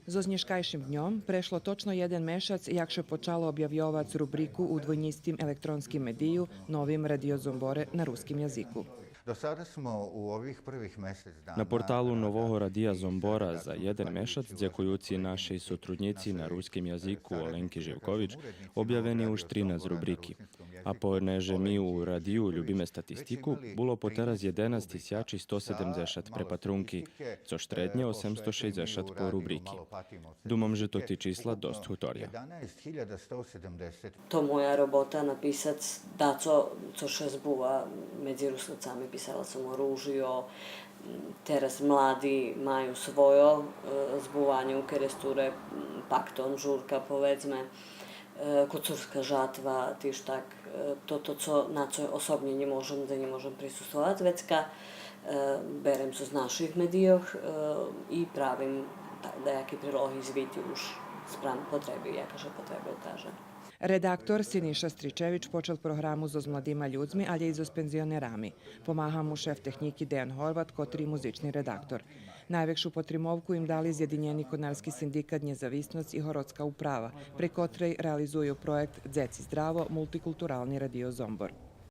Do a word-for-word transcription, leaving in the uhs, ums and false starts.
Зоз нєшкайшим дньом прешло точно єден мешац як ше почало обявйовац рубрику у двойнїстим електронским медию Новим Радио Зомборе на руским язику. Do sada smo u ovih prvih mesec dana На порталу Нового Радия Зомбора за єден мешац, дзекуюци нашей сотруднїци на руским язику Оленки Живкович, обявени уж тринац рубрики. А понеже ми у радию любиме статистику, було потераз єденац тисячи сто седемдзешат препатрунки, цо штреднє осемсто шейдзешат по рубрики. Думам же тоти числа досц гуторя. Jedanaest hiljada sto sedamdeset. То моя робота написац дацо цо ше збува медзи Русинцами. Писала сом о Ружи, о, м, тераз млади маю свойо, е, збуванє у Керестуре, м, Пактон, Журка, поведзме, е, Коцурска жатва, тиж так, е, тото цо, на цо особнє нє можем, да нє можем присуствовац, вецка, е, берем зоз наших медийох, е, и правим та-, даяки прилоги, звити уж спрам потреби, яка ше потреба укаже. Редактор Синиша Стричевич почал програму зоз младима людзми, алє и зоз пензионерами. Помага му шеф технїки Деян Горват, котри и музични редактор. Найвекшу потримовку им дали Зєдинєни конарски синдикат Нєзависноц и Городска управа, при котрей реализую проєкт Дзеци здраво, мултикултурални радио Зомбор.